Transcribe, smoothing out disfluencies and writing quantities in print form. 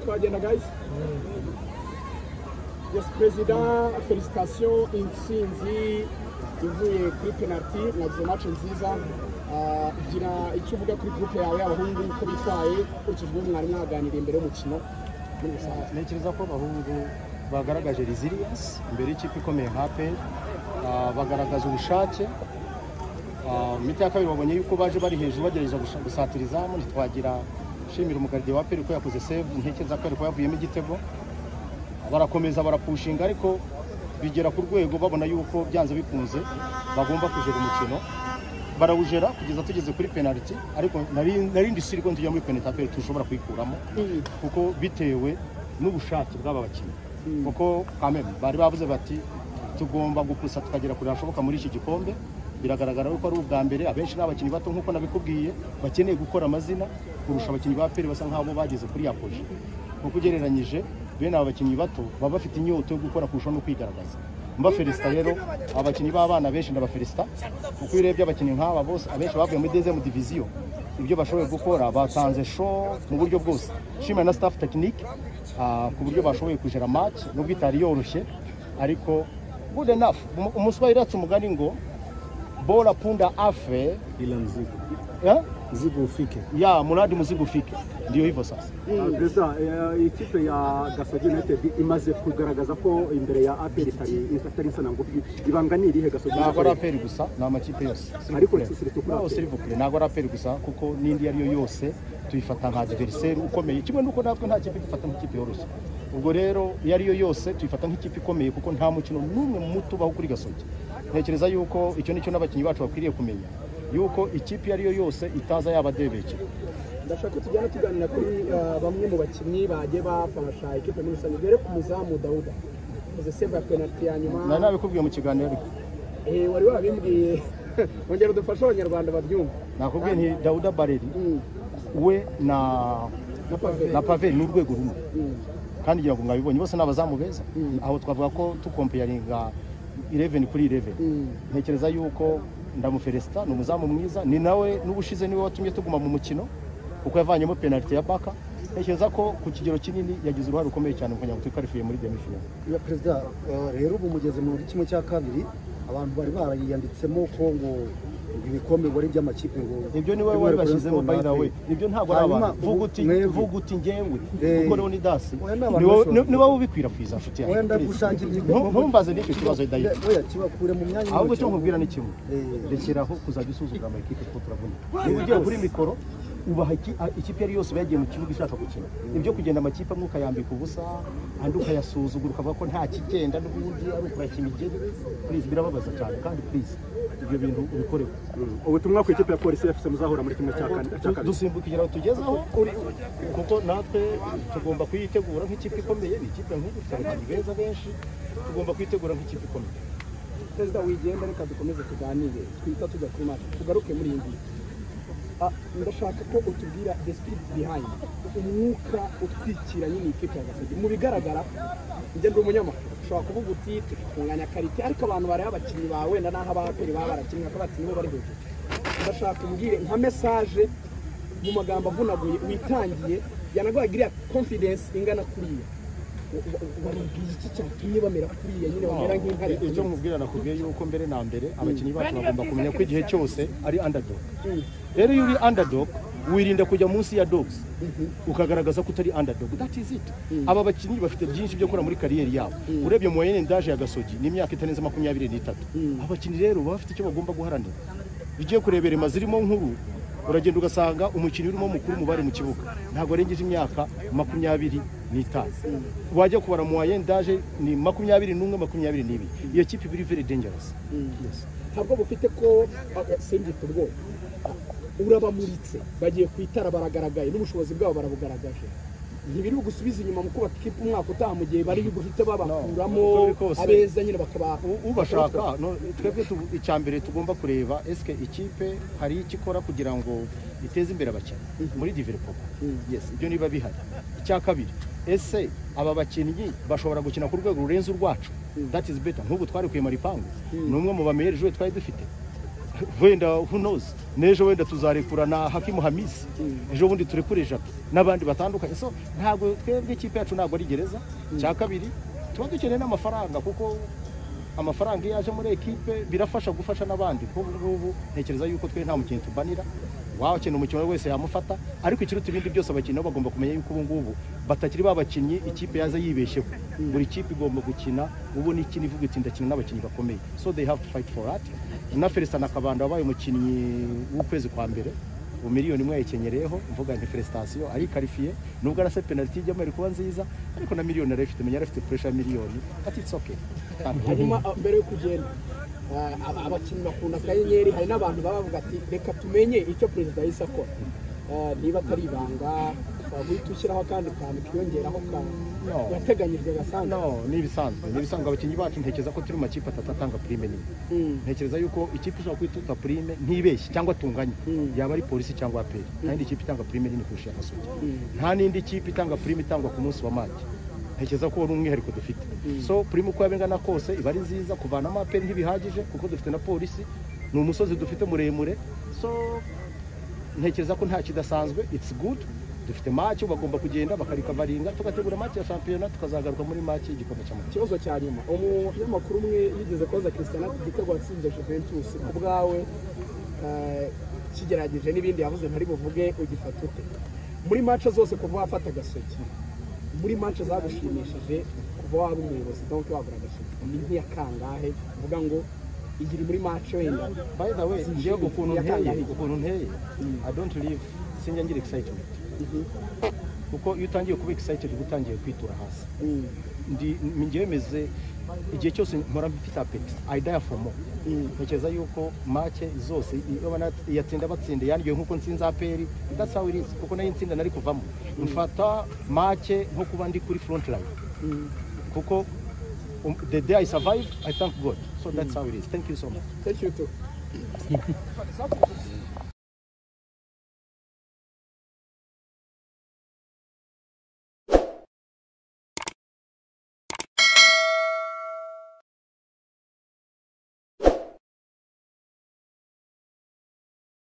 Twagenda, guys. Yes, Perezida, félicitations, intsinzi ivuye kuri penalty, mwagize match nziza. Gira icyo uvuga kuri groupe yawe y'abahungu, uko bitwaye ukurikije ibyo mwari mwaganiriye imbere y'umukino muri rusange. Ntekereza ko abahungu bagaragaje resilience imbere y'ikipe ikomeye nka APR, bagaragaza ubushake. Mi-temps ya kabiri babonye yuko baje bari hejuru, bagerageza gusatira izamu, ntitwagira. Shimira umugardien wa APR ko yakoze save, ntekereza ko ariko yavuyemo igitego. Barakomeza barapushinga, ariko bigera ku rwego babona yuko byanze bikunze bagomba kujera umukino, barawujera kugeza tugeze kuri penalty. Ariko narindi siri ko tujya muri penalty APR tushobora kuyikuramo, kuko bitewe n'ubushake bw'aba bakinnyi, kuko kameme bari bavuze bati tugomba gupusa tukagera kure hashoboka muri iki gikombe. Biragaragara ko ari ubwa mbere. Abenshi ni abakinnyi bato, nk'uko nabikubwiye, bakeneye gukora amazina kurusha abakinnyi ba APR basa nk'abo bageze kuri apogée, kuko ugereranyije bene aba bakinnyi bato baba bafite inyota yo gukora kurusha no kwigaragaza. Mbafelisita rero abakinnyi b'abana benshi, ndabafelisita, kuko iyo urebye abakinnyi nk'aba bose, abenshi bavuye muri deuxième division, ibyo bashoboye gukora, batanze show mu buryo bwose. Shimira na staff technique ku buryo bashoboye kujera match nubwo itari yoroshye, ariko good enough. Umuswahili yacu umugani ngo bora punda afe ila mzigo eh? Mzigo ufike. Ya muradi mzigo ufike, ndio hivyo sasa. Perezida, ikipe ya Gasogi United imaze kugaragaza ko imbere ya APR itari insina ngufi. Ibanga ni irihe, Gasogi Ntabwo ari United? APR gusa, ni amakipe yose. Ariko surtout kuri No, APR. s'il vous plaît, ntabwo ari APR gusa, kuko n'indi iyo ari yo yose tuyifata nka adversaire ukomeye, kimwe n'uko natwe nta kipe dufata nk'ikipe yoroshye. Ubwo rero iyo ari yo yose tuyifata nk'ikipe ikomeye, kuko nta mukino n'umwe muto ubaho kuri Gasogi. Ntekereza yuko icyo nicyo n'abakinnyi bacu bakwiriye kumenya, yuko ikipe iyo ari yo yose itaza yabadebekera. Ndashaka ko tujyana tuganira kuri bamwe mu bakinnyi bagiye bafasha ikipe muri rusange. Dore ku muzamu Dawuda uze save ya penalty ya nyuma. Nari nabikubwiye mu kiganiro ariko. Wari wabimbwiye, ongera udufashe Abanyarwanda babyumva. Nakubwiye nti Dawuda Bareri we na Na Pave. Na Pave ni urwego rumwe, kandi ngira ngo mwabibonye, bose ni abazamu beza. Aho twavuga ko tukompeyaringa 11 kuri 11. Ntekereza yuko ndamufelisita, ni umuzamu mwiza, ni nawe n'ubushize niwe watumye tuguma mu mukino, kuko yavanyemo penalty ya Baka. Ntekereza ko ku kigero kinini yagize uruhare rukomeye cyane mu kugira ngo twikarifiye muri demi-finale. Ya Perezida, rero ubu mugeze muri 1/2, abantu bari barayiyanditsemo ko ngo ibikombe ngo ari iby'amakipe ngo Ibyo ni wowe wari bashyizemo, by the way, ibyo ntabwo ari Hanyuma, abantu. Vuga uti mwebwe. Vuga uti njyewe, kuko Leonidas Oya, ni abantu ni wowe benshi. Ni wowe ubikwirakwiza, nshuti yanjye. Wenda Please. gushakira igikombe. Ntumbaze n'icyo kibazo, Dayidi. Oya, kibakure mu myanya Ahubwo icyo y'intoki. nkubwira ni kimwe: rekeraho kuzajya usuzugura amakipe, kuko turavunika. Niba ugiye kuri mikoro, ubaha ikipe iyo ari yose iba yagiye mu kibuga ishaka gukina. Ibyo kugenda amakipe amwe ukayambika ubusa, andi ukayasuzugura, ukavuga ko nta kigenda n'ubundi ari ukurashya imigeri, please, birababaza cyane. Kandi please, ibyo bintu ubikoreho. Ubutumwa ku ikipe ya Polisi FC muzahura muri kimwe cya kane cya kabiri. Dusimbuka kugira ngo tugezeho, kuko natwe tugomba kuyitegura nk'ikipe ikomeye. Ni ikipe nkuru, ifite abakinnyi beza benshi, tugomba kuyitegura nk'ikipe ikomeye. Perezida, wigenda, reka dukomeze tuganire, twita tujya kuri match, tugaruke muri iyi ngiyi. Ndashaka ko utubwira the spirit behind, umwuka utwikira nyine ikipe ya Gasogi. Mu bigaragara, njye ndi umunyamakuru, ushobora kuvuga uti turi kunganya qualité, ariko abantu bareba abakinnyi bawe wenda n'aho aba APR baba barakinnye bakaba bati nibo bari hejuru. Ndashaka umbwire nka message mu magambo avunaguye witangiye yanaguhaga iriya confidence ingana kuriya. Wababwiye iki cyatumye bamera kuriya nyine, bamera nk'intare? Icyo nkubwira, nakubwiye yuko mbere na mbere abakinnyi bacu bagomba kumenya ko igihe cyose ari underdog. Rero iyo uri underdog, wirinda kujya munsi ya dogs, ukagaragaza ko utari underdog. That is it. Aba bakinnyi bafite byinshi byo gukora muri carrière yabo. Urebye moyenne d'âge ya Gasogi ni imyaka itarenze 23. Abakinnyi rero baba bafite icyo bagomba guharanira. Ugiye kurebera ema zirimo nkuru, uragenda ugasanga umukinnyi urimo mukuru mu bari mu kibuga ntabwo arengeje imyaka 25. Wajya kubara moyenne d'âge ni 21, 22. Iyo kipe iba iri very dangerous, yes. Ntabwo bufite ko simbyita ubwoba, urabamuritse, bagiye ku itara, baragaragaye n'ubushobozi bwabo barabugaragaje. Ntibiri bugusubiza inyuma mu kubaka ikipe umwaka utaha, mu gihe bari buhite babakuramo Uko biri kose, abeza nyine bakaba ubashaka no, twebwe icya mbere tugomba kureba, eske ikipe hari icyo ikora kugira ngo iteze imbere abakinnyi muri development? Yes, ibyo niba bihari. Icya kabiri, ese aba bakinnyi bashobora gukina ku rwego rurenze urwacu? That is better. Nk'ubu twarekuye Maripangu, ni umwe mu ba meilleurs joueurs twari dufite. Wenda who knows, n'ejo wenda tuzarekura na Hakimu Hamisi, ejo bundi turekure Jacques n'abandi batandukanye. So ntabwo twebwe ikipe yacu ntabwo ari gereza. Cya kabiri, tuba dukeneye n'amafaranga, kuko amafaranga iyo aje muri ekipe birafasha gufasha n'abandi, kuko ubu ngubu ntekereza yuko twe nta mukinnyi tubanira, waba umukinnyi wese yamufata. Ariko ikiruta ibindi byose, abakinnyi nabo bagomba kumenya yuko ubu ngubu batakiri ba bakinnyi ikipe yaza yibeshyeho. Buri kipe igomba gukina ubona ikina ivuga iti: "Ndakina n'abakinnyi bakomeye." So they have to fight for that. Na Felicien na Kabanda wabaye umukinnyi w'ukwezi kwa mbere, ubu 1 miliyoni yayikenyereyeho. Mvuga nti félicitations, ari qualifié, nubwo arase penalty ijyamo iri kuba nziza, ariko na miliyoni arayifite, menya yarafite pressure ya miliyoni, but it's okay. Hanyuma mbere yo kugenda, abakinnyi bakunda akanyenyeri. Hari n'abantu baba bavuga ati: "Reka tumenye icyo perezida yahise akora." Niba atari ibanga, ushobora guhita ushyiraho akandi kantu kiyongeraho ka No. yateganyijwe gasanzwe. No, ni ibisanzwe, ni ibisanzwe. Abakinnyi bacu, ntekereza ko turi mu makipe atatu atanga prime nini. Ntekereza yuko ikipe ishobora kwita prime ntibeshye cyangwa tunganye yaba ari Polisi cyangwa APR. Nta yindi kipe itanga prime nini kurusha iya Gasogi. Nta n'indi kipe itanga prime itangwa ku munsi wa match. Ntekereza ko ari umwihariko dufite. So prime uko yaba ingana kose iba ari nziza. Kuvanamo APR ntibihagije, kuko dufite na Polisi, ni umusozi dufite muremure. So ntekereza ko nta kidasanzwe, it's good. Dufite match, bagomba kugenda bakarikavaringa, tugategura match ya shampiyona, tukazagaruka muri match y'igikombe cy'amahoro. Ikibazo cya nyuma, umunyamakuru umwe yigeze kubaza Christian ati: "Igitego watsinze Juventus ku bwawe, kigerageje n'ibindi yavuze ntari buvuge, ugifata ute?" Muri match zose kuva wafata Gasogi, muri match zagushimishije kuva waba umuyobozi, donc wagura Gasogi, ni nk'iya kangahe uvuga ngo igiri muri match wenda? By the way, njyewe ukuntu Iya nteye, kangahe? ukuntu nteye, I don't live, sinjya ngira excitement, kuko iyo utangiye kuba excited uba utangiye kwitura hasi. Ndi njyewe meze igihe cyose mpora mfite appetite, I die for more. Ntekereza yuko match zose iyo yatsinda batsinda yandiwe nkuko nsinze APR, that's how it is, kuko nayo nsinda nari kuvamo. Mfata match nko kuba ndi kuri front line, kuko the day I survive, I thank God. So that's how it is. Thank you so much. Thank you too.